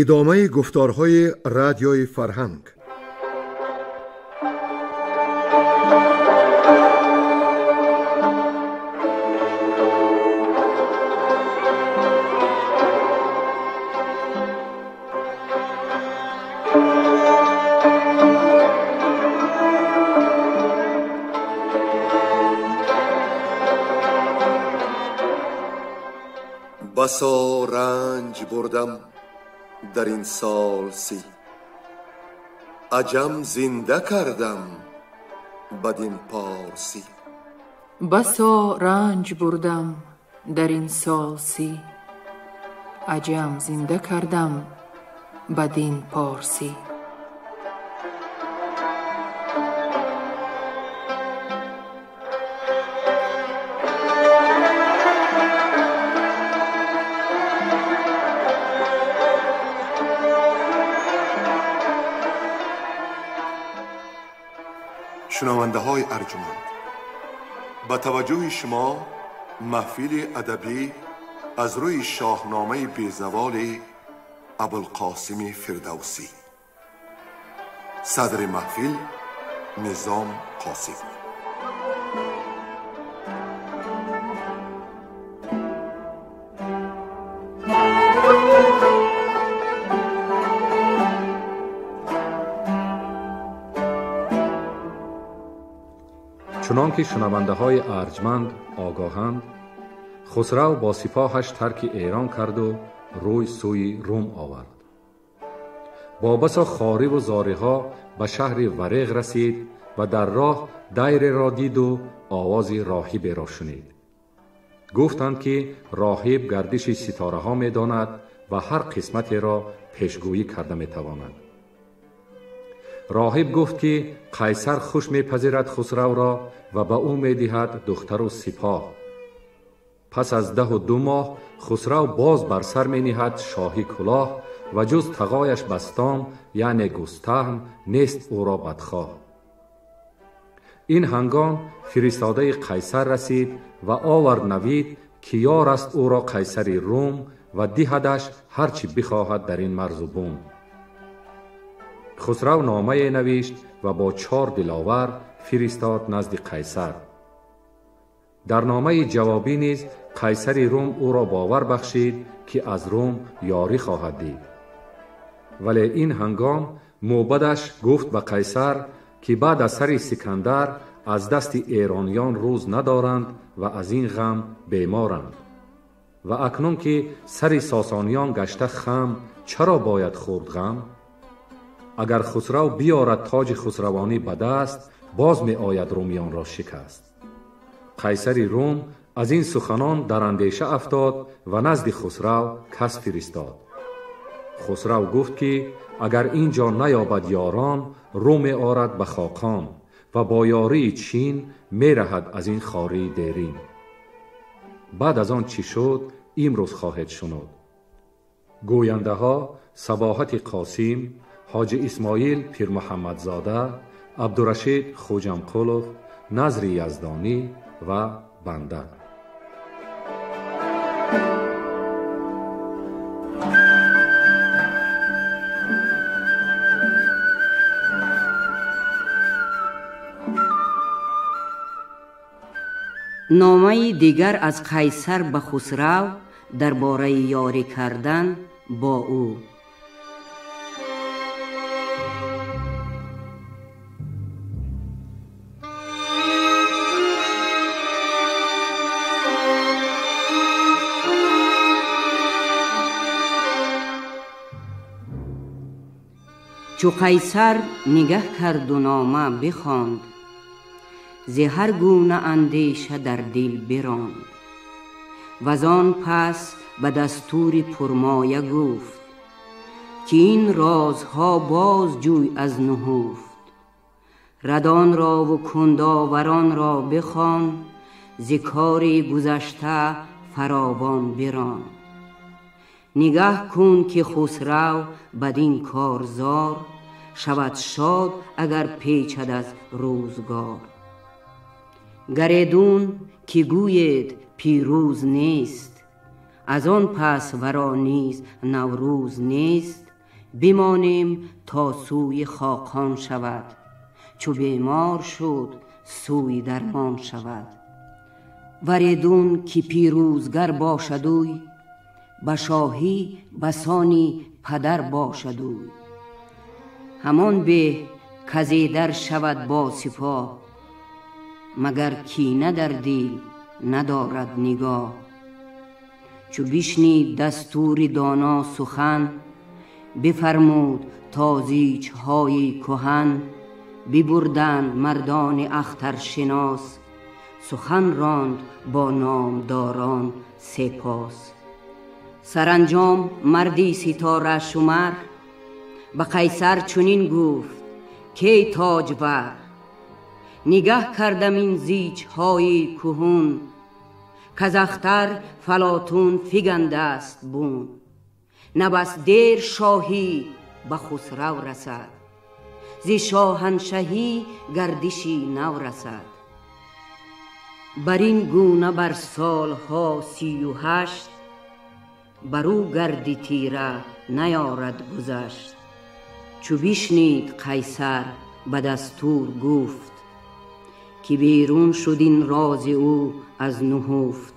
Идомаи гуфторҳои радиои фарҳанг. بسا رنج بردم در این سال سی، عجم زنده کردم بدین پارسی. بسا رنج بردم در این سال سی، عجم زنده کردم بدین پارسی. шунавандаҳои арҷуманд, ба таваҷҷӯҳи шумо маҳфили адабӣ аз рӯи шоҳномаи безаволи Абулқосими Фирдавсӣ. Садри маҳфил Низом Қосим. Чунон ки шунавандаҳои арҷманд огоҳанд, Хусрав бо сипоҳаш тарки Эрон карду рӯй сӯи Рум овард. Бо басо хориву зориҳо ба шаҳри Вареғ расид ва дар роҳ дайреро диду овози роҳиберо шунид. Гуфтанд, ки роҳиб гардиши ситораҳо медонад ва ҳар қисматеро пешгӯӣ карда метавонад. Роҳиб гуфт, ки Қайсар хуш мепазирад Хусравро ва ба ӯ медиҳад духтару сипоҳ. Пас аз 12 моҳ Хусрав боз бар сар мениҳад шоҳи кулоҳ ва ҷуз тағояш Бастом, яъне Густаҳм, нест ӯро бадхоҳ. Ин ҳангом фиристодаи Қайсар расид ва овард навид, ки ёр аст ӯро Қайсари Рум ва диҳадаш ҳар чӣ бихоҳад дар ин марзу бум. Хусрав номае навишт ва бо 4 диловар фиристод назди Қайсар. Дар номаи ҷавобӣ низ Қайсари Рум ӯро бовар бахшид, ки аз Рум ёрӣ хоҳад дид. Вале ин ҳангом мӯбадаш гуфт ба Қайсар, ки баъд аз сари Сикандар аз дасти эрониён рӯз надоранд ва аз ин ғам беморанд. Ва акнун ки сари сосониён гашта хам, чаро бояд хӯрд ғам? Агар Хусрав биёрад тоҷи хусравонӣ ба даст, боз меояд румиёнро шикаст. Қайсари Рум аз ин суханон дар андеша афтод ва назди Хусрав кас фиристод. Хусрав гуфт, ки агар ин ҷо наёбад ёрон, рӯ меорад ба Хоқон ва бо ёрии Чин мераҳад аз ин хории дерин. Баъд аз он чӣ шуд, имрӯз хоҳед шунуд. Гӯяндаҳо Сабоҳати Қосим, Ҳоҷи Исмоил Пирмуҳаммадзода, Абдурашид Хуҷамқулов, Назри Яздонӣ ва банда. Номаи дигар аз Қайсар ба Хусрав дар бораи ёрӣ кардан бо ӯ. Чу Қайсар нигаҳ карду нома бихонд, зи ҳар гуна андеша дар дил биронд. Вазон пас ба дастури пурмоя гуфт, ки ин розҳо боз ҷӯй аз нуҳуфт. Радонро ву кундоваронро бихон, зи кори гузашта фаровон бирон. Нигаҳ кун, ки Хусрав бадин корзор шавад шод, агар печад аз рӯзгор. Гаредун ки гӯед пирӯз нест, Аз он пас варо низ Наврӯз нест, бимонем то сӯи Хоқон шавад. Чу бемор шуд сӯи дармон шавад. Варедун ки пирӯзгар бошадуй, ба шоҳӣ басони падар бошадуй. Ҳамон беҳ казедар шавад бо сипоҳ, магар кина дар дил надорад нигоҳ. Чу бишнид дастури доно сухан, бифармуд то зичҳои кӯҳан. Бибурданд мардони ахтаршинос, сухан ронд бо номдорон сепос. Саранҷом марди ситорашумар ба Қайсар чунин гуфт: кей тоҷвар, нигаҳ кардам ин зичҳои кӯҳун, каз ахтар фалотун фигандаст бун. На бас дер шоҳӣ ба Хусрав расад, зи шоҳаншаҳӣ гардиши нав расад. Бар ин гуна бар солҳо 38, бар ӯ гарди тира наёрад гузашт. Чу бишнид Қайсар ба дастур гуфт, ки берун шуд ин рози ӯ аз нуҳуфт.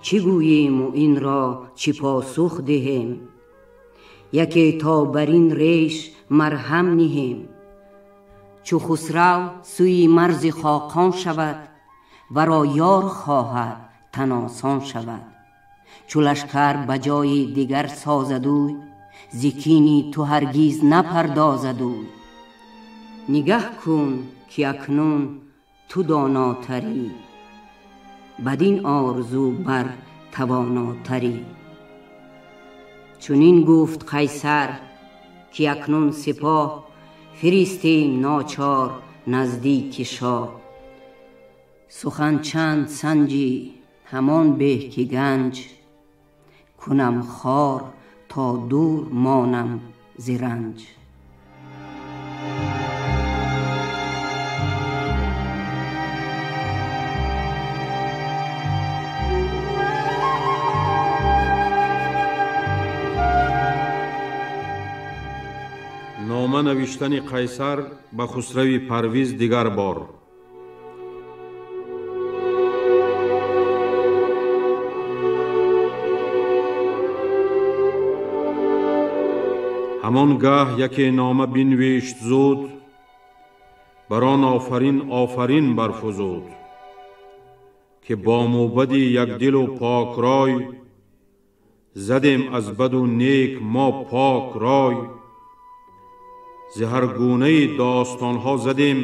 Чӣ гӯему инро чӣ посух диҳем, яке то бар ин реш марҳам ниҳем. Чу Хусрав сӯи марзи Хоқон шавад, варо ёр хоҳад таносон шавад. Чу лашкар ба ҷои дигар созадуй, зи кини ту ҳаргиз напардозадуй. Нигаҳ кун ки акнун ту донотарӣ, бадин орзу бар тавонотарӣ. Чунин гуфт Қайсар ки акнун сипоҳ фиристем ночор наздики шоҳ. Сухан чанд санҷӣ ҳамон беҳ ки ганҷ, кунам хор то дур монам зи ранҷ. Нома навиштани Қайсар ба Хусрави Парвиз дигар бор. Ҳамон гаҳ яке нома бинвишт зуд, бар он офарин офарин барфузуд, ки бо мӯбади якдилу покрой задем аз баду нек мо пок рой. Зи ҳар гунаи достонҳо задем,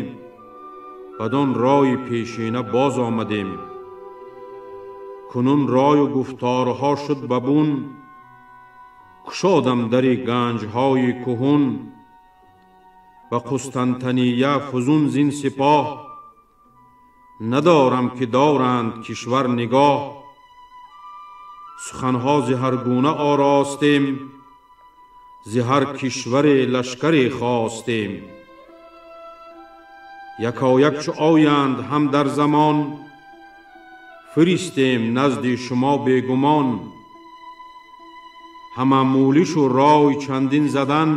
бадон ройи пешина боз омадем. Кунун рою гуфторҳо шуд ба бун, кушодам дари ганҷҳои кӯҳун. Ба Қустантания фузун зин сипоҳ, надорам ки доранд кишвар нигоҳ. Суханҳо зи ҳар гуна оростем, зи ҳар кишваре лашкаре хостем. Якояк чу оянд ҳам дар замон, фиристем назди шумо бегумон. Ҳама мулишу рой чандин задан,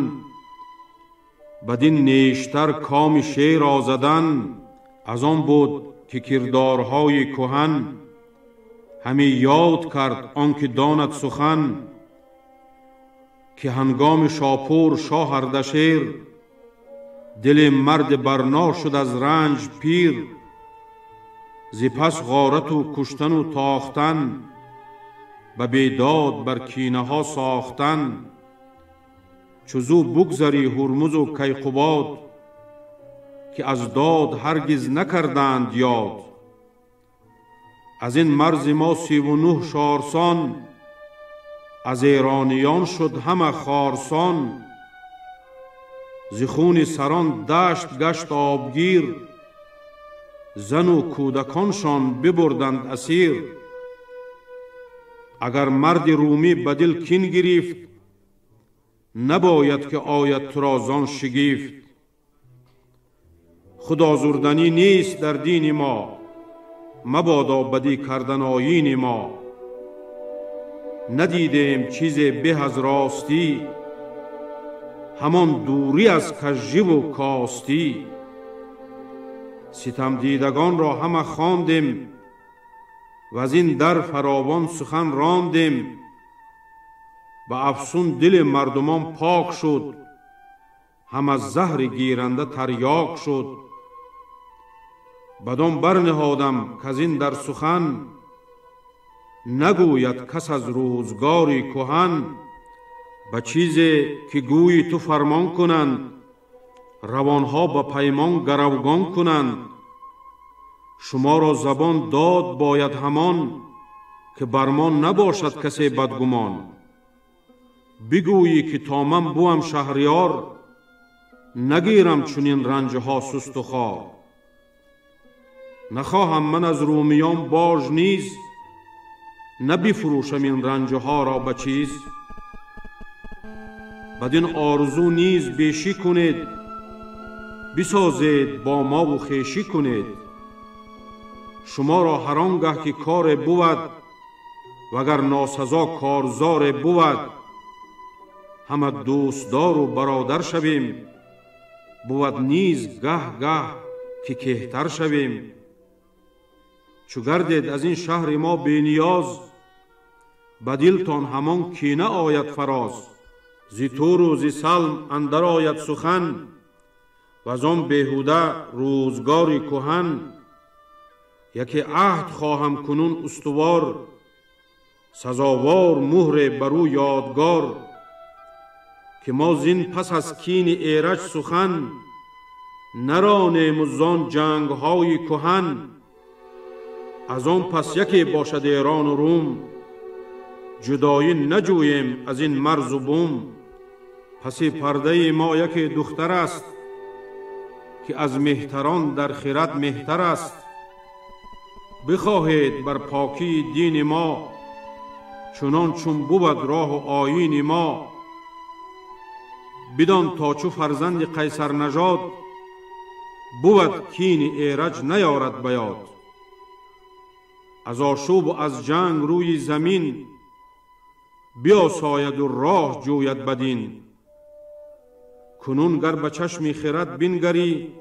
бадин нештар коми шеъро задан. Аз он буд ки кирдорҳои кӯҳан ҳаме ёд кард он ки донад сухан, ки ҳангоми Шопур шоҳ Ардашер дили марди барно шуд аз ранҷ пир. Зи пас ғорату куштану тохтан, ба бедод бар кинаҳо сохтан. Чу зӯ бугзарӣ Ҳурмузу Кайқубод, ки аз дод ҳаргиз накарданд ёд. Аз ин марзи мо 39 шорсон, аз эрониён шуд ҳама хорсон. Зи хуни сарон дашт гашт обгир, зану кӯдаконшон бибурданд асир. Агар марди румӣ ба дил кин гирифт, набояд ки ояд туро зон шигифт. Худозурданӣ нест дар дини мо, мабодо бадӣ кардан оини мо. ندیدیم چیز به از راستی، همان دوری از کژی و کاستی. ستم دیدگان را همه خواندیم، و از این در فراوان سخن راندیم. به افسون دل مردمان پاک شد، هم از زهر گیرنده تریاک شد. بدان برنهادم که از این در سخن، نگوید کس از روزگاری کهن. به چیزی که گویی تو فرمان کنند، روانها به پیمان گروگان کنند. شما را زبان داد باید همان، که بر ما نباشد کسی بدگمان. بگویی که تا من بوم شهریار، نگیرم چنین رنجها سست و خوار. نخواهم من از رومیان باج نیز، نبفروشم این رنجها را به چیز. بدین آرزو نیز بیشی کنید، بسازید با ما و خویشی کنید. شما را هر آنگه که کار بود، وگر ناسزا کارزار بود. همه دوستدار و برادر شویم، بود نیز گه گه که کهتر شویم. چو گردید از این شهر ما بینیاز، بدیلتان همان کینه آید فراز. زی تور و زی سلم اندر آید سخن، و از آن بیهوده روزگاری کهن. یکی عهد خواهم کنون استوار، سزاوار مهر برو یادگار. که ما زین پس از کین ایرج سخن، نرانیم و زان جنگ های کهن. از آن پس یکی باشد ایران و روم، جدایی نجوییم از این مرز و بوم. پس پرده ما یکی دختر است، که از مهتران در خرد مهتر است. بخواهید بر پاکی دین ما، چنان چون بود راه و آیین ما. بدان تا چو فرزند قیصر نژاد، بود کین ایرج نیارد بیاد. از آشوب و از جنگ روی زمین، بیاساید و راه جوید بدین. کنون گر به چشم خرد بنگری،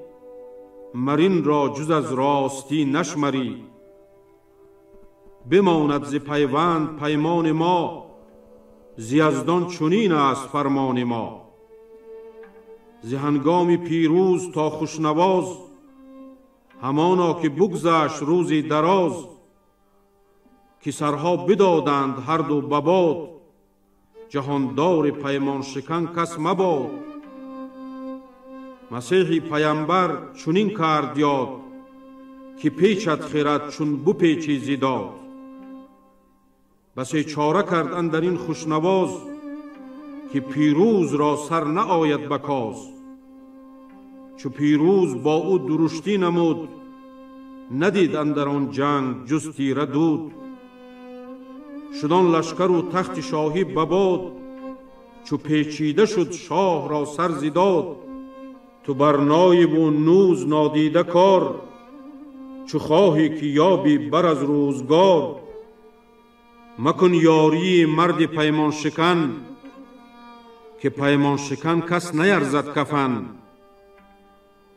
مرین را جز از راستی نشمری. بماند ز پیوند پیمان ما، ز یزدان چنین است فرمان ما. ز هنگام پیروز تا خوشنواز، همانا که بگذشت روزی دراز. که سرها بدادند هر دو بباد، جهاندار پیمان شکن کس مباد. مسیح پیامبر چنین کرد یاد، که پیچد خرد چون بپیچی زی داد. بسی چاره کرد اندر این خوشنواز، که پیروز را سر نآید به کاز. چو پیروز با او درشتی نمود، ندید اندر آن جنگ جز تیره دود. شد آن لشکر و تخت شاهی بباد، چو پیچیده شد شاه را سر زی داد. تو بر نایب و نوز نادیده کار، چو خواهی که یابی بر از روزگار. مکن یاری مرد پیمان شکن، که پیمان شکن کس نیرزد کفن.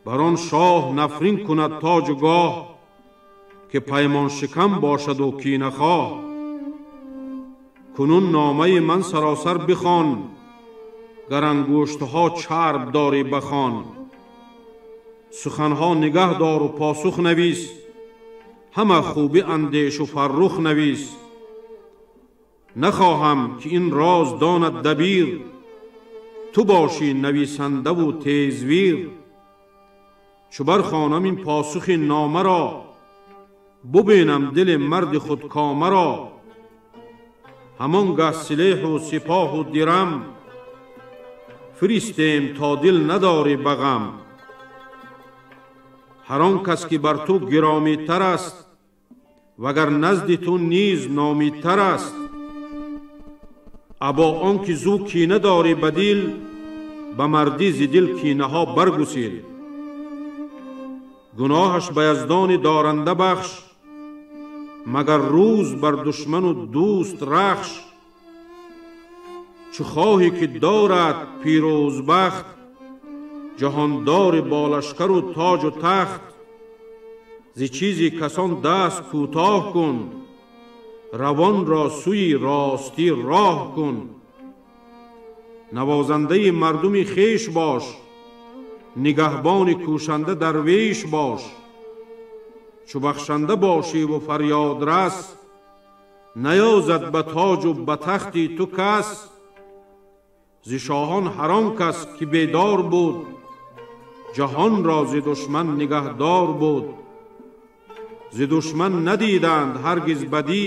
بر آن شاه نفرین کند تاج و گاه، که پیمان شکن باشد و کینه خواه. کنون نامه من سراسر بخوان، گر انگشتها چرب داری بخوان. سخنها نگه دار و پاسخ نویس، همه خوبی اندیش و فرخ نویس. نخواهم که این راز داند دبیر، تو باشی نویسنده و تیزویر. چو برخوانم این پاسخ نامه را، ببینم دل مرد خودکامه را. همانگه سلیح و سپاه و درم، فرستیم تا دل نداری بغم. هر آن کس که بر تو گرامی تر است، وگر نزد تو نیز نامی تر است. ابا آن که زو کینه داری بدیل، به مردی ز دل کینه ها برگسیل. گناهش به یزدان دارنده بخش، مگر روز بر دشمن و دوست رخش. Чу хоҳӣ ки дорад пирӯзбахт, ҷаҳондор бо лашкару тоҷу тахт, зи чизи касон даст кӯтоҳ кун, равон ро сӯи ростӣ роҳ кун. Навозандаи мардуми хеш бош, нигаҳбони кӯшанда дарвеш бош. Чу бахшанда бошиву фарёдрас, наёзад ба тоҷу ба тахти ту кас. Зи шоҳон ҳар он кас ки бедор буд, ҷаҳонро зи душман нигаҳдор буд. Зи душман надиданд ҳаргиз бадӣ,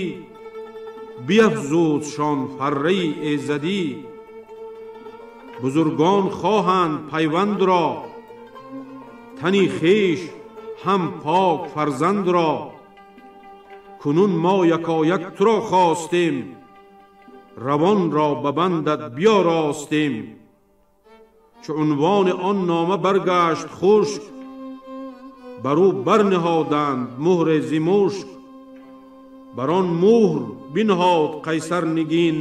биафзудшон фарраи эзадӣ. Бузургон хоҳанд пайванд ро, тани хеш ҳам пок фарзанд ро. Кунун мо якояк туро хостем, равон ро ба бандат биёростем. Чу унвони он нома баргашт хушк, бар ӯ барниҳоданд муҳри зи мушк. Бар он муҳр бинҳод Қайсар нигин,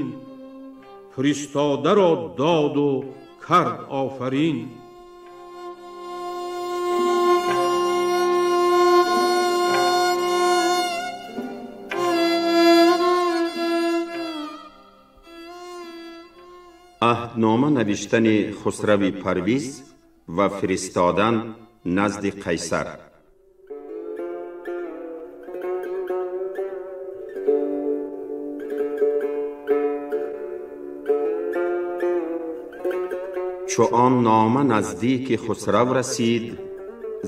фиристодаро доду кард офарин. Аҳднома навиштани Хусрави Парвиз ва фиристодан назди Қайсар. Чу он нома наздики Хусрав расид,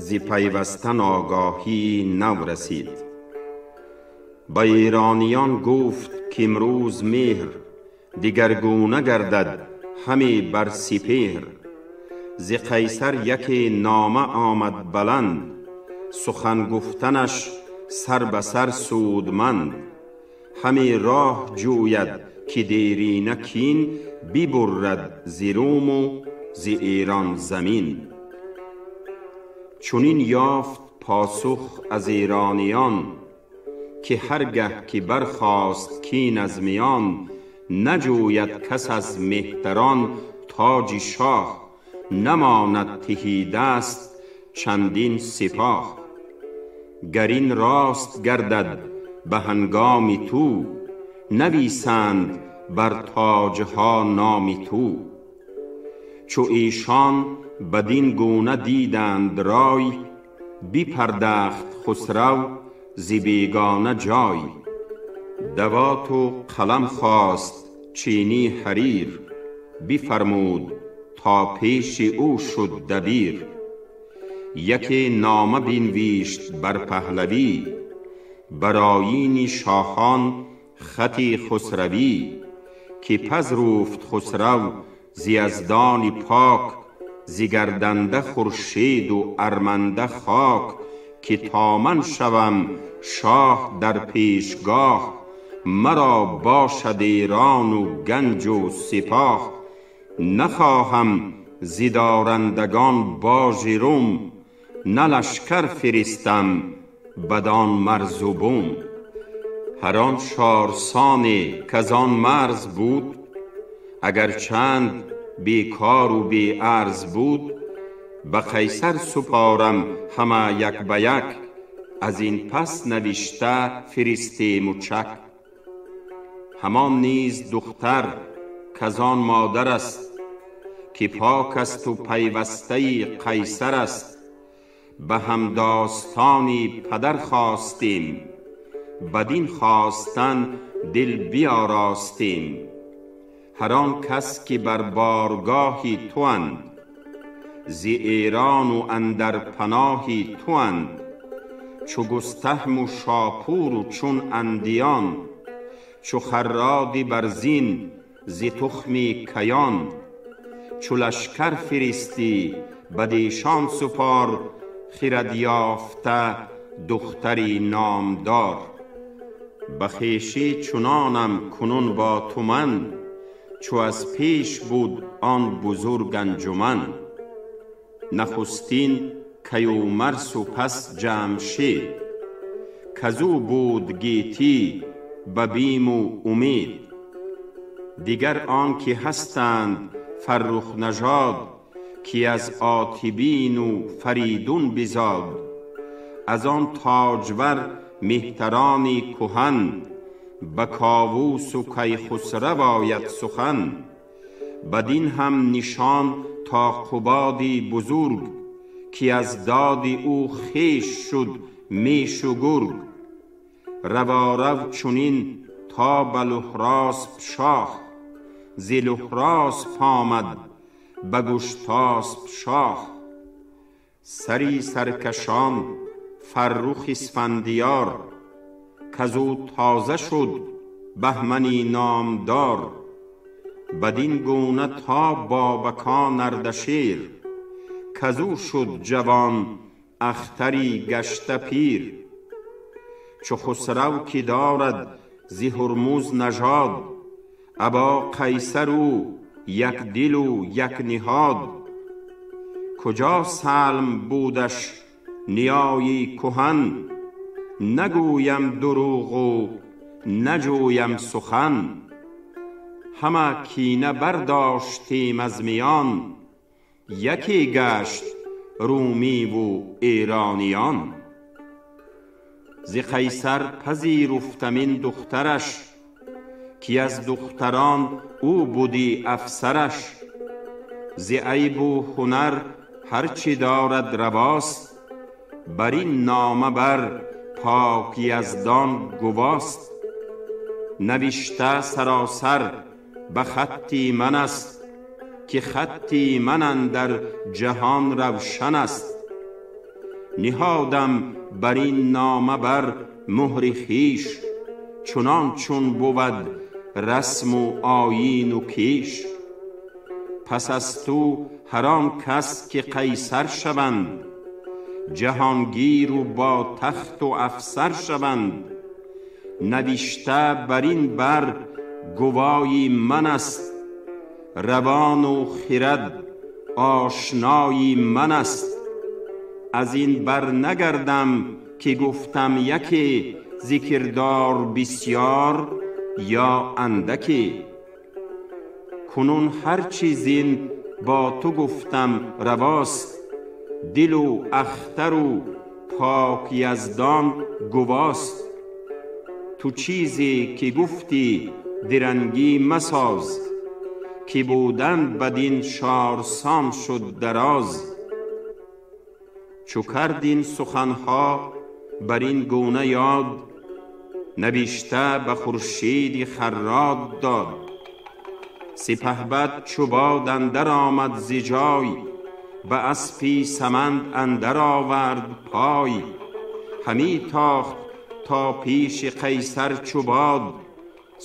зи пайвастан огаҳии нав расид. Ба эрониён гуфт кимрӯз меҳр дигаргуна гардад ҳаме бар сипеҳр. Зи Қайсар яке нома омад баланд, сухан гуфтанаш сар ба сар судманд. Ҳаме роҳ ҷӯяд ки дерина кин бибуррад зи Руму зи Эрон замин. Чунин ёфт посух аз эрониён, ки ҳар гаҳ ки бархост кин аз миён, наҷӯяд кас аз меҳтарон тоҷи шоҳ, намонад тиҳидаст чандин сипоҳ. Гар ин рост гардад ба ҳангоми ту, нависанд бар тоҷҳо номи ту. Чу эшон бадин гуна диданд рой, бипардахт Хусрав зи бегона ҷой. Давоту қалам хост чини ҳарир, бифармуд то пеши ӯ шуд дабир. Яке нома бинвишт бар паҳлавӣ, бар оини шоҳон хати хусравӣ, ки пазруфт Хусрав зи яздони пок, зи гарданда хуршеду арманда хок, ки то ман шавам шоҳ дар пешгоҳ, маро бошад эрону ганҷу сипоҳ. Нахоҳам зи дорандагон божи Рум, на лашкар фиристам бадон марзу бум. Ҳар он шорсоне каз он марз буд, агар чанд бекору беарз буд, ба Қайсар супорам ҳама як ба як, аз ин пас навишта фиристему чак. Ҳамон низ духтар каз он модар аст, ки пок асту пайвастаи Қайсар аст. Ба ҳамдостони падар хостем, бадин хостан дил биёростем. Ҳар он кас ки бар боргоҳи туанд, зи эрону андар паноҳи туанд, чу Густаҳму Шопуру чун Андиён, чу Харроди барзин зи тухми каён, чу лашкар фиристӣ бадешон супор, хирад ёфта духтари номдор. Ба хешӣ чунонам кунун бо ту ман, чу аз пеш буд он бузург анҷуман. Нахустин Каюмарсу пас Ҷамшед, казу буд гетӣ ба биму умед. Дигар он ки ҳастанд фаррух нажод, ки аз Отибин у Фаридун бизод. Аз он тоҷвар меҳтарони куҳан, ба Ковус у Кайхусрав ояд сухан. Бадин ҳам нишон то Қубоди бузург, ки аз доди ӯ хеш шуд мешу гург. Раворав чунин то ба Луҳросп шоҳ, зи Луҳросп омад ба Гуштосп шоҳ. Сари саркашон Фаррух Исфандиёр, каз ӯ тоза шуд Баҳмани номдор. Бадин гуна то Бобакон Ардашер, каз ӯ шуд ҷавон ахтари гашта пир. Чу Хусрав ки дорад зи Ҳурмуз нажод, або Қайсар ӯ як дилу як ниҳод. Куҷо салм будаш ниёи куҳан, нагӯям дурӯғу наҷӯям сухан. Ҳама кина бардоштем аз миён, яке гашт румиву эрониён. Зи Қайсар пазируфтам ин духтараш, ки аз духтарон ӯ буди афсараш. Зи айбу ҳунар ҳар чӣ дорад равост, бар ин нома бар пок Яздон гувост. Навишта саросар ба хатти ман аст, ки хатти ман андар ҷаҳон равшан аст. Ниҳодам бар ин нома бар муҳри хиш, чунон чун бувад расму оину киш. Пас аз ту ҳар он кас ки қайсар шаванд, ҷаҳонгиру бо тахту афсар шаванд. Навишта бар ин бар гувои ман аст, равону хирад ошнои ман аст. Аз ин бар нагардам ки гуфтам яке, зи кирдор бисёр ё андаке. Кунун ҳар чизин бо ту гуфтам равост, дилу ахтару пок Яздон гувост. Ту чизе ки гуфтӣ дирангӣ масоз, ки будан бадин шорсон шуд дароз. Чу кард ин суханҳо бар ин гуна ёд, навишта ба Хуршиди Харрод дод. Сипаҳбад чу бод андар омад зи ҷой, ба аспи саманд андар овард пой. Ҳамӣ тохт то пеши Қайсар чу бод,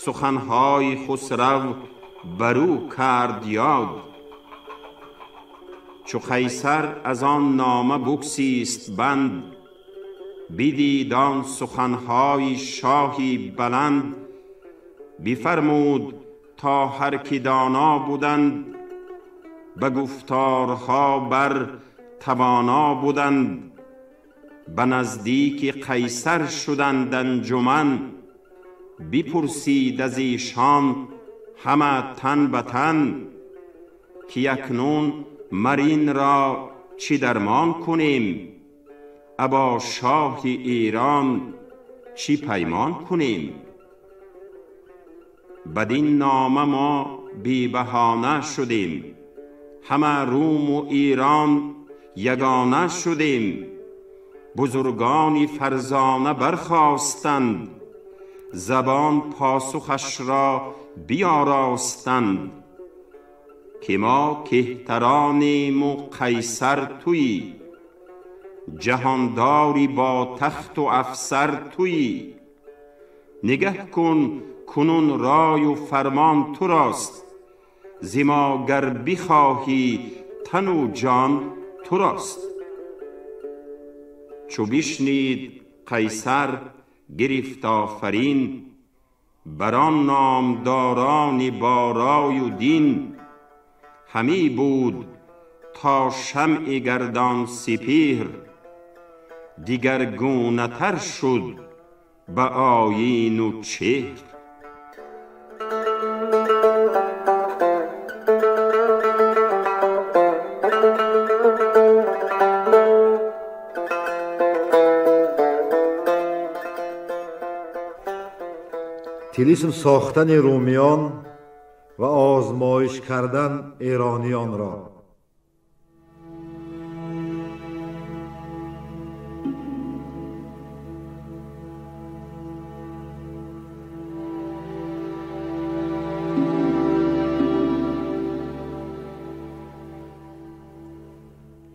суханҳои Хусрав бар ӯ кард ёд. Чу Қайсар аз он нома буксист банд, бидид он суханҳои шоҳи баланд. Бифармуд то ҳар ки доно буданд, ба гуфторҳо бар тавоно буданд. Ба наздики Қайсар шуданд анҷуман, бипурсид аз эшон ҳама тан ба тан, ки акнун мар инро чӣ дармон кунем, або шоҳи Эрон чӣ паймон кунем. Бадин нома мо бебаҳона шудем, ҳама Руму Эрон ягона шудем. Бузургони фарзона бархостанд, забон посухашро биёростанд, ки мо кеҳтаронему Қайсар туӣ, ҷаҳондори бо тахту афсар туӣ. Нигаҳ кун кунун рою фармон турост, зи мо гар бихоҳӣ тану ҷон турост. Чу бишнид Қайсар гирифт офарин, бар он номдорони бо рою дин. Ҳамӣ буд то шамъи гардон сипеҳр, дигаргунатар шуд ба оину чеҳр. Тилисм сохтани румиён ва озмоиш кардан эронёнро.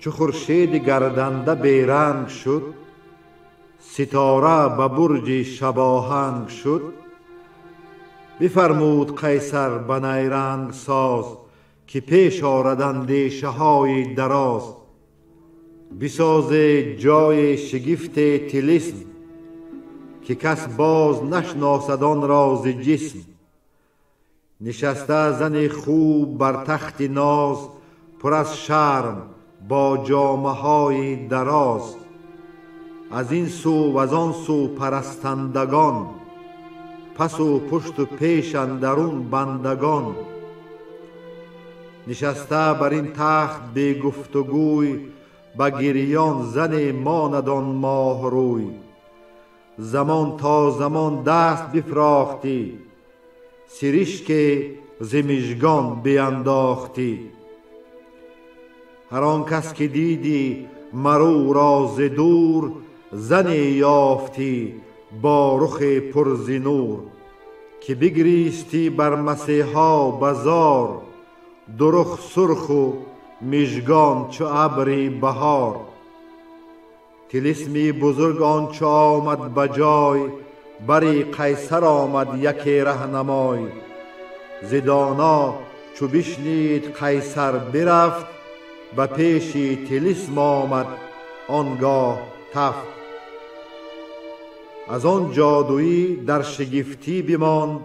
Чу хуршеди гарданда беранг шуд, ситора ба бурҷи шабоҳанг шуд, бифармуд Қайсар ба найрангсоз, ки пеш орад андешаҳои дароз. Бисозе ҷои шигифте тилисм, ки кас боз нашносад он рози ҷисм. Нишаста зани хуб бар тахти ноз, пур аз шарм бо ҷомаҳои дароз. Аз ин сӯ ваз он сӯ парастандагон, пасу пушту пеш андарун бандагон. Нишаста бар ин тахт бегуфтугӯй, ба гирён зане монад он моҳрӯй. Замон то замон даст бифрохтӣ, сиришке зи мижгон биандохтӣ. Ҳар он кас ки дидӣ мар ӯ ро зи дур, зане ёфтӣ бо рухи пур зи нур. Ки бигристӣ бар масеҳо базор, ду рух сурху мижгон чу абри баҳор. Тилисми бузург он чу омад ба ҷой, бари Қайсар омад яке раҳнамой. Зи доно чу бишнид Қайсар бирафт, ба пеши тилисм омад он гоҳ тафт. Аз он ҷодуӣ дар шигифтӣ бимонд,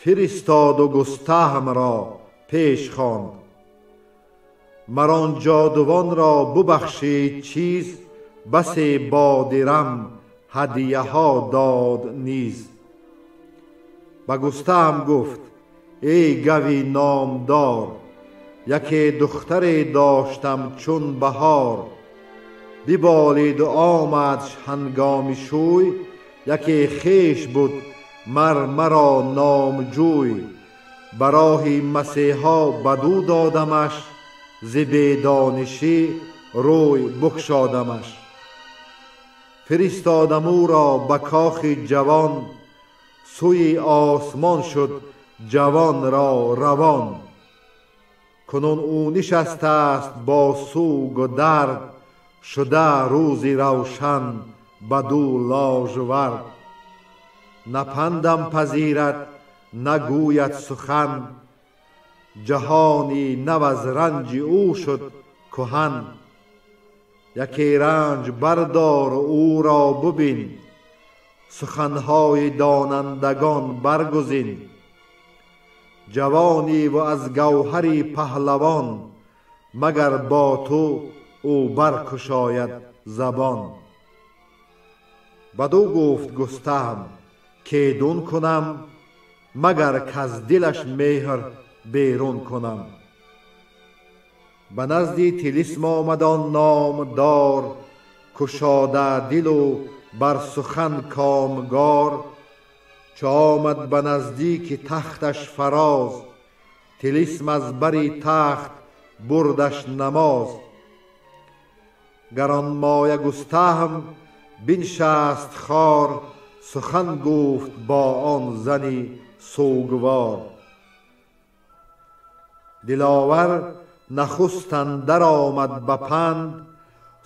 фиристоду Густаҳмро пеш хонд. Мар он ҷодувонро бубахшид чиз, басе бодирам ҳадияҳо дод низ. Ба Густаҳм гуфт: эй гави номдор, яке духтаре доштам чун баҳор. Биболиду омадш ҳангоми шӯй, яке хеш буд мар маро номҷӯй. Ба роҳи масеҳо бадӯ додамаш, зи бедонишӣ рӯй букшодамаш. Фиристодам ӯро ба кохи ҷавон, сӯи осмон шуд ҷавонро равон. Кунун ӯ нишастааст бо сӯгу дард, шуда рӯзи равшан бадӯ ложвард. На пандам пазирад, на гӯяд сухан, ҷаҳони нав аз ранҷи ӯ шуд куҳан. Яке ранҷ бардору ӯро бубин, суханҳои донандагон баргузин. Ҷавониву аз гавҳари паҳлавон, магар бо ту ӯ баркушояд забон. Бадӯ гуфт Густаҳм: кедун кунам, магар каз дилаш меҳр берун кунам. Ба назди тилисм омад он номдор, кушода дилу бар сухан комгор. Чу омад ба наздики тахташ фароз, тилисм аз бари тахт бурдаш намоз. Гаронмоя Густаҳм биншаст хор, сухан гуфт бо он зани сӯгвор. Диловар нахуст андар омад ба панд,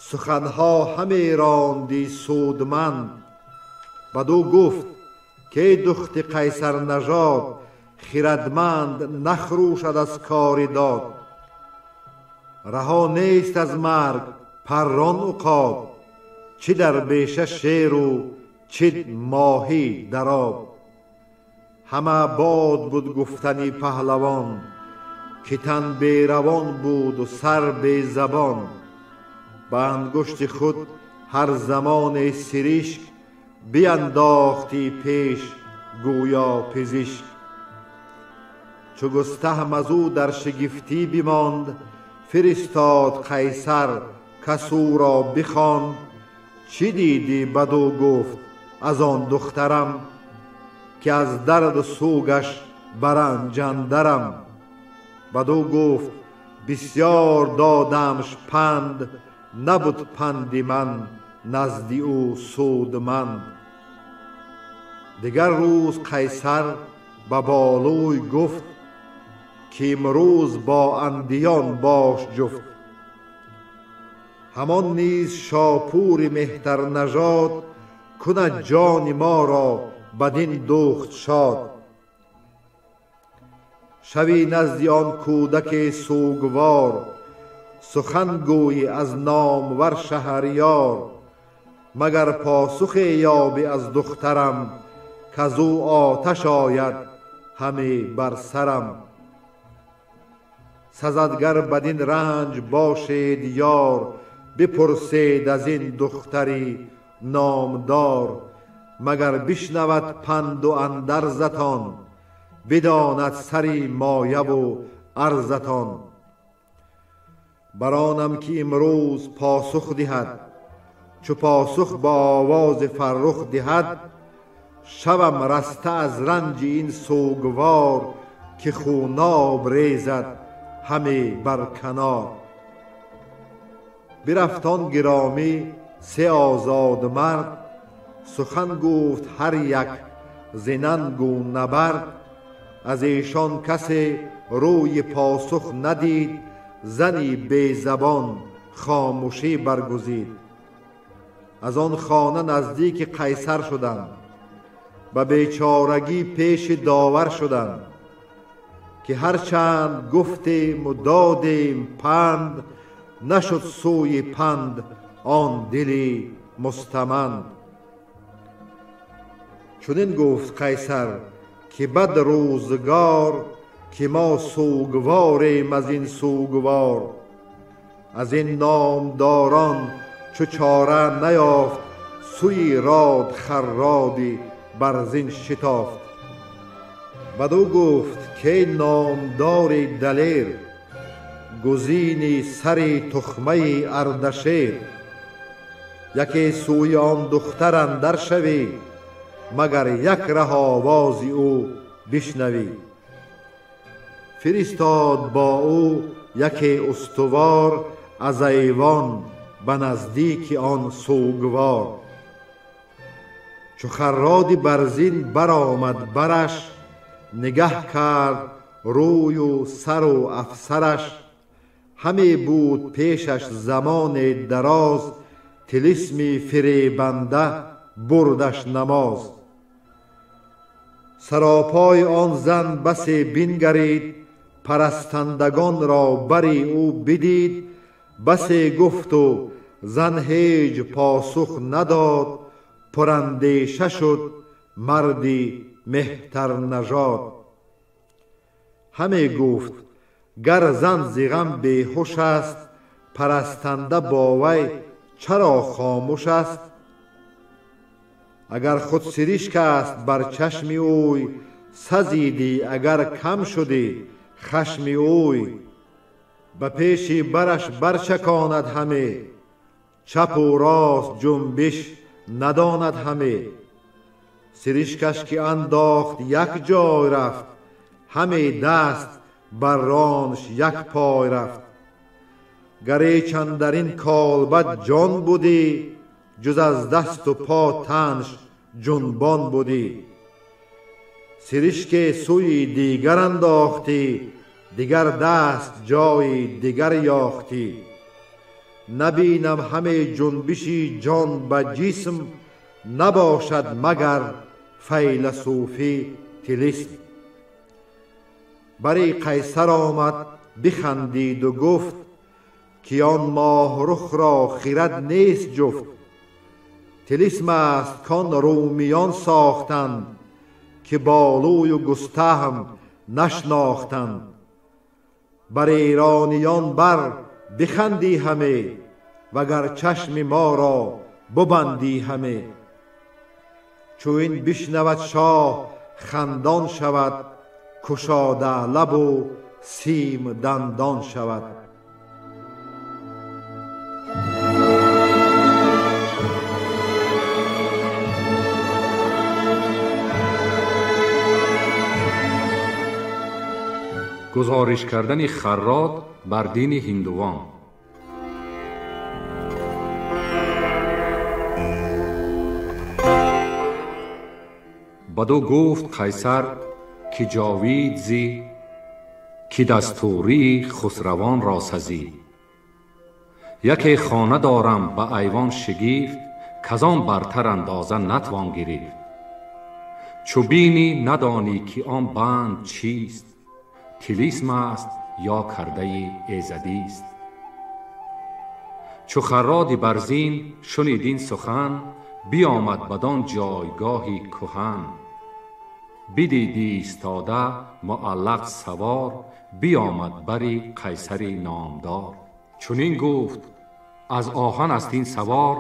суханҳо ҳаме ронди судманд. Бадӯ гуфт: ки духти Қайсарнажод, хирадманд нахрӯшад аз кори дод. Раҳо нест аз марг паррон уқоб, чӣ дар беша шеру чӣ моҳӣ дар об. Ҳама бод буд гуфтани паҳлавон, ки тан беравон буду сар безабон. Ба ангушти худ ҳар замоне сиришк, биандохтӣ пеш гӯё пизишк. Чу Густаҳм аз ӯ дар шигифтӣ бимонд, фиристод Қайсар кас ӯро бихонд. Чӣ дидӣ? Бадӯ гуфт: аз он духтарам. ки аз дарду сӯгаш баранҷандарам. Бадӯ гуфт бисёр додамш панд, набуд панди ман назди ӯ судманд. Дигар рӯз Қайсар ба Болӯй гуфт, ки имрӯз бо Андиён бош ҷуфт. Ҳамон низ Шопури меҳтарнажод кунад ҷони моро бадин духт шод. Шави назди он кӯдаки сӯгвор, сухан гӯйӣ аз номвар шаҳриёр. Магар посухе ёбӣ аз духтарам, казу оташ ояд ҳаме бар сарам. Сазадгар бадин ранҷ бошед ёр, бипурсед аз ин духтари номдор. Магар бишнавад панду андарзатон, бидонад сари мояву арзатон. Баронам ки имрӯз посух диҳад, чу посух ба овози фаррух диҳад, шавам раста аз ранҷи ин сӯгвор, ки хуноб резад ҳаме бар канор. Бирафт он гиромӣ се озодмард, сухан гуфт ҳар як зи нангу набард. Аз эшон касе рӯи посух надид, зани безабон хомӯшӣ баргузид. Аз он хона наздики Қайсар шуданд, ба бечорагӣ пеши довар шуданд, ки ҳарчанд гуфтему додем панд, нашуд сӯи панд он дили мустаманд. Чунин гуфт Қайсар ки бад рӯзгор, ки мо сӯгворем аз ин сӯгвор. Аз ин номдорон чу чора наёфт, сӯи род харроди барзин шитофт. Бадӯ гуфт ки номдори далер, гузини сари тухмаи Ардашер. Яке сӯи он духтар андар шавӣ, магар як раҳ овози ӯ бишнавӣ. Фиристод бо ӯ яке устувор, аз айвон ба наздики он сӯгвор. Чу харроди барзин баромад бараш, нигаҳ кард рӯю сару афсараш. Ҳаме буд пешаш замоне дароз, тилисми фиребанда бурдаш намоз. Саропои он зан басе бингарид, парастандагонро бари ӯ бидид. Басе гуфту зан ҳеҷ посух надод, пурандеша шуд марди меҳтарнажод. Ҳаме гуфт гар зан зи ғам беҳуш аст, парастанда бо вай чаро хомӯш аст? Агар худ сиришк аст бар чашми ӯй, сазидӣ агар кам шудӣ хашми ӯй. Ба пеши бараш барчаконад ҳаме, чапу рост ҷунбиш надонад ҳаме. Сиришкаш ки андохт як ҷой рафт, ҳаме даст бар ронш як пой рафт. Гаре чандарин колбад ҷон будӣ, ҷуз аз дасту по танш ҷунбон будӣ. Сиришке сӯи дигар андохтӣ, дигар даст ҷои дигар ёхтӣ. Набинам ҳаме ҷунбиши ҷон ба ҷисм, набошад магар файласуфи тилисм. Бари Қайсар омад бихандиду гуфт, ки он моҳрухро хирад нест ҷуфт. Тилисм аст кон румиён сохтанд, ки болӯю густаҳм нашнохтанд. Бар эрониён бар бихандӣ ҳаме, вагар чашми моро бубандӣ ҳаме. Чу ин бишнавад шоҳ хандон шавад, кушода лабу сим дандон шавад. Гузориш кардани Харрод бар дини ҳиндувон. Бадӯ гуфт Қайсар ки ҷовид зӣ, ки дастурии Хусравон ро сазӣ. Яке хона дорам ба айвон шигифт, казон бартар андоза натвон гирифт. Чу бинӣ надонӣ ки он банд чист, тилисм аст ё кардаи эзадист. Чу Харроди Барзин шунид ин сухан, биомад бадон ҷойгоҳи куҳан. Бидид истода муаллақ савор, биомад бари Қайсари номдор. Чунин гуфт: аз оҳан аст ин савор,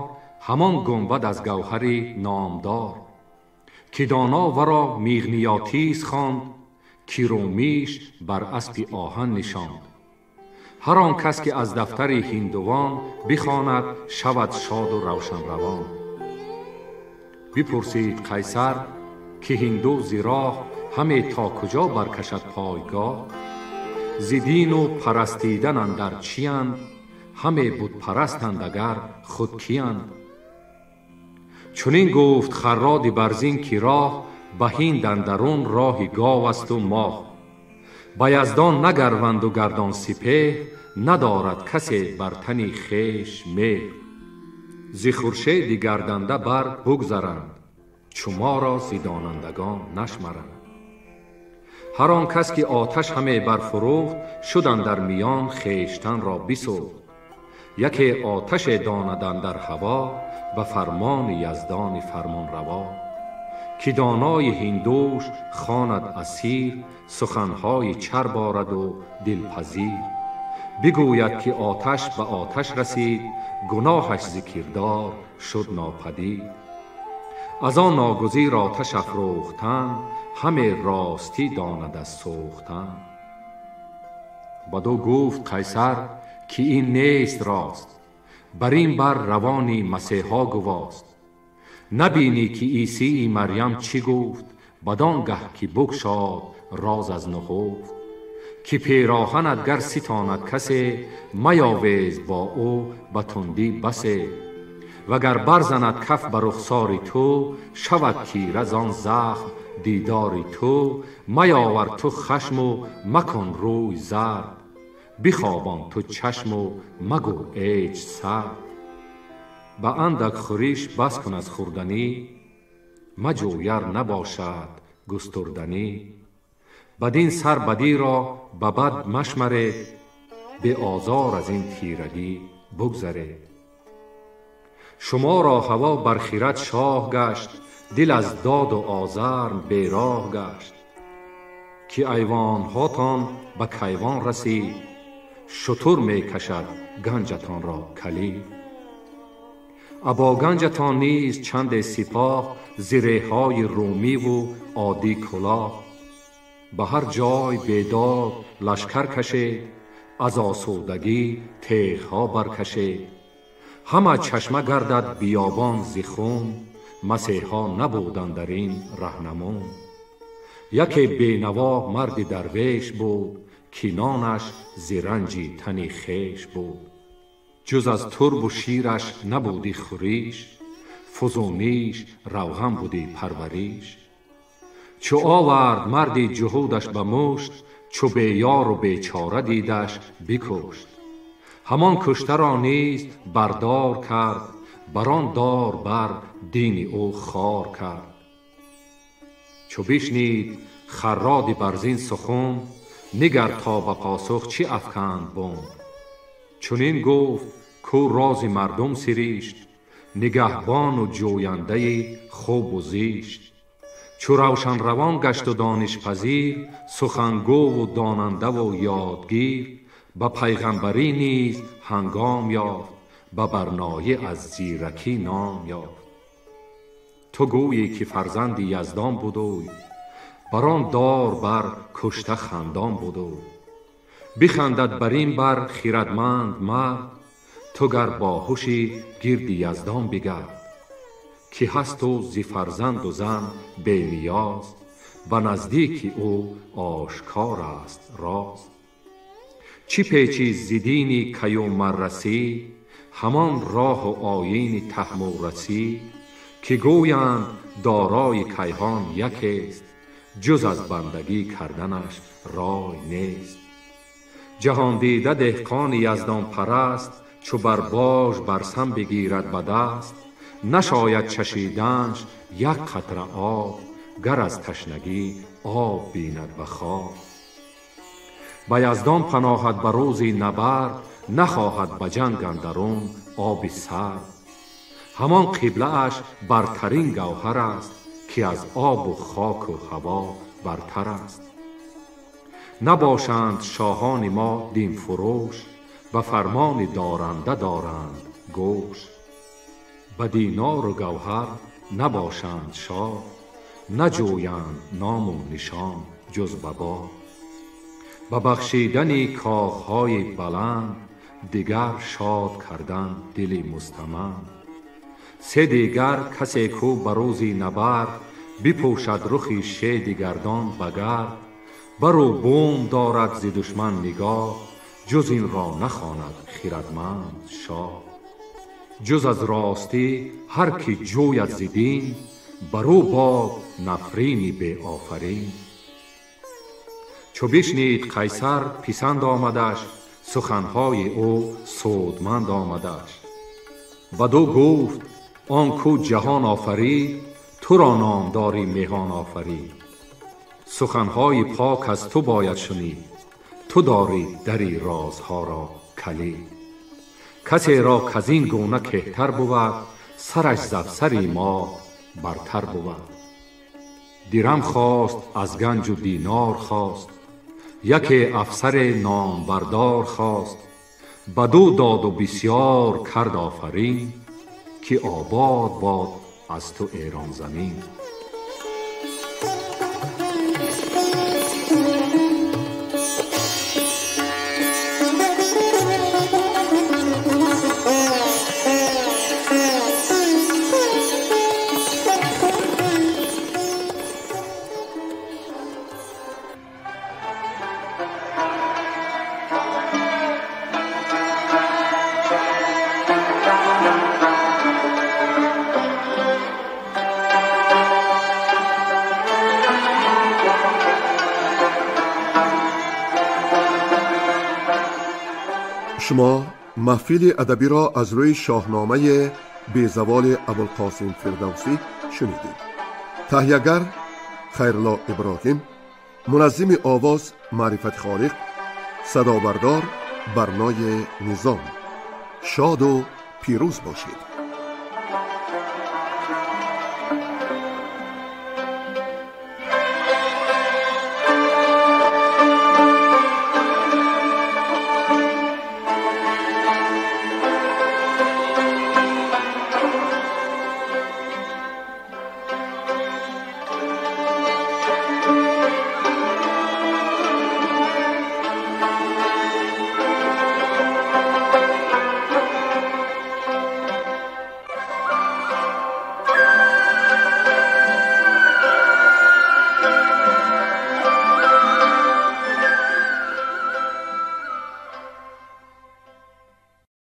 ҳамон гунбад аз гавҳари номдор. Ки доно варо миғниётис хонд, ки румиш бар аспи оҳан нишонд. Ҳар он кас ки аз дафтари ҳиндувон бихонад, шавад шоду равшанравон. Бипурсид Қайсар ки ҳинду зи роҳ ҳаме то куҷо баркашад пойгоҳ? Зи дину парастидан андар чиянд? Ҳаме бутпарастанд агар худ киянд? Чунин гуфт Харроди Барзин ки роҳ ба ҳинд андарун роҳи гов асту моҳ. Ба Яздон нагарванду гардон сипеҳр, надорад касе бар тани хеш меҳр. Зи хуршеди гарданда бар бугзаранд, чу моро зи донандагон нашмаранд. Ҳар он кас ки оташ ҳаме барфурӯхт, шуд андар миён хештанро бисӯхт. Яке оташе донад андар ҳаво, ба фармони Яздони фармонраво. Ки донои ҳиндуш хонад асир, суханҳои чарб ораду дилпазир. Бигӯяд ки оташ ба оташ расид, гуноҳаш зи кирдор шуд нопадид. Аз он ногузир оташ афрӯхтан, ҳаме ростӣ донад аз сӯхтан. Бадӯ гуфт Қайсар ки ин нест рост, бар ин бар равони Масеҳо гувост. Набинӣ ки Исии Марьям чӣ гуфт, бадон гаҳ ки букшод роз аз нуҳуфт. Ки пироҳанат гар ситонад касе, маёвез бо ӯ ба тундӣ басе. Вагар барзанад каф ба рухсори ту, шавад тира зон захм дидори ту. Маёвар ту хашму макун рӯй зард, бихобон ту чашму магӯ эҷ сард. Ба андак хӯриш бас кун аз хӯрданӣ, маҷӯяр набошад густурданӣ. Бадин сар бадиро ба бад машмаред, беозор аз ин тирагӣ бугзаред. Шуморо ҳаво бар хирад шоҳ гашт, дил аз доду озарм бероҳ гашт. Ки айвонҳотон ба кайвон расид, шутур мекашад ганҷатонро калид. Або ганҷатон низ чанде сипоҳ, зиреҳҳои румиву оддӣ кулоҳ. Ба ҳар ҷой бедод лашкар кашед, аз осудагӣ теғҳо баркашед. Ҳама чашма гардад биёбон зи хун, Масеҳо набуданд дар ин раҳнамун. Яке бенаво марди дарвеш буд, ки нонаш зи ранҷи тани хеш буд. Ҷуз аз турбу шираш набуди хӯриш, фузуниш равған буди парвариш. Чу овард марди ҷуҳудаш ба мушт, чу беёру бечора дидаш бикушт. Ҳамон куштаро низ бардор кард, бар он дор бар дини ӯ хор кард. Чу бишнид Харроди Барзин сухун, нигар то ба посух чӣ афканд бун. Чунин гуфт кӯ рози мардум сиришт, нигаҳбону ҷӯяндаи хубу зишт. Чу равшанравон гашту донишпазир, сухангӯву донандаву ёдгир, ба пайғамбарӣ низ ҳангом ёфт, ба барноӣ аз зиракӣ ном ёфт. Ту гӯйӣ ки фарзанди Яздон будуй, бар он дор бар кушта хандон будуй. Бихандад бар ин бар хирадманд мард, ту гар боҳушӣ гирди Яздон бигард. Ки ҳасту зи фарзанду зан бениёз, ба наздики ӯ ошкор аст роз. Чӣ печи зи дини каюмаррасӣ, ҳамон роҳу оини таҳмурасӣ, ки гӯянд дорои кайҳон якест, ҷуз аз бандагӣ карданаш рой нест. Ҷаҳондида деҳқони яздонпараст, чу бар бож барсам бигирад ба даст, нашояд чашиданш як қатра об, гар аз ташнагӣ об бинад ба хоб. Ба яздон паноҳад ба рӯзи набард, нахоҳад ба ҷанг андарун оби сард. Ҳамон қиблааш бартарин гавҳар аст, ки аз обу хоку ҳаво бартар аст. Набошанд шоҳони мо динфурӯш, ба фармони доранда доранд гӯш. Ба динору гавҳар набошанд шод, наҷӯянд ному нишон ҷуз ба бод. Ба бахшидани кохҳои баланд, дигар шод кардан дили мустаманд. Се дигар касе ку ба рӯзи набард, бипӯшад рухи шеди гардон ба гард, бару бум дорад зи душман нигоҳ, ҷуз инро нахонад хирадманд шоҳ. Ҷуз аз ростӣ ҳар ки ҷӯяд зи дин, барӯ бод нафрини беофарин. Чу бишнид Қайсар писанд омадаш, суханҳои ӯ судманд омадаш. Бадӯ гуфт он ку ҷаҳон офарид, туро номдори меҳон офарид. Суханҳои пок аз ту бояд шунид, ту дорӣ дари розҳоро калид. Касеро каз ин гуна кеҳтар бувад, сараш з афсари мо бартар бувад. Дирам хост аз ганҷу динор хост, яке афсаре номбардор хост. Бадӯ доду бисёр кард офарин, ки обод бод аз ту Эронзамин. Шумо маҳфили адабиро аз рӯи шоҳномаи безаволи Абулқосим Фирдавсӣ шунидед. Таҳиягар Хайрулло Иброҳим, муназзими овоз Маърифат Холиқ, садобардор Барнои Низом. Шоду пирӯз бошед.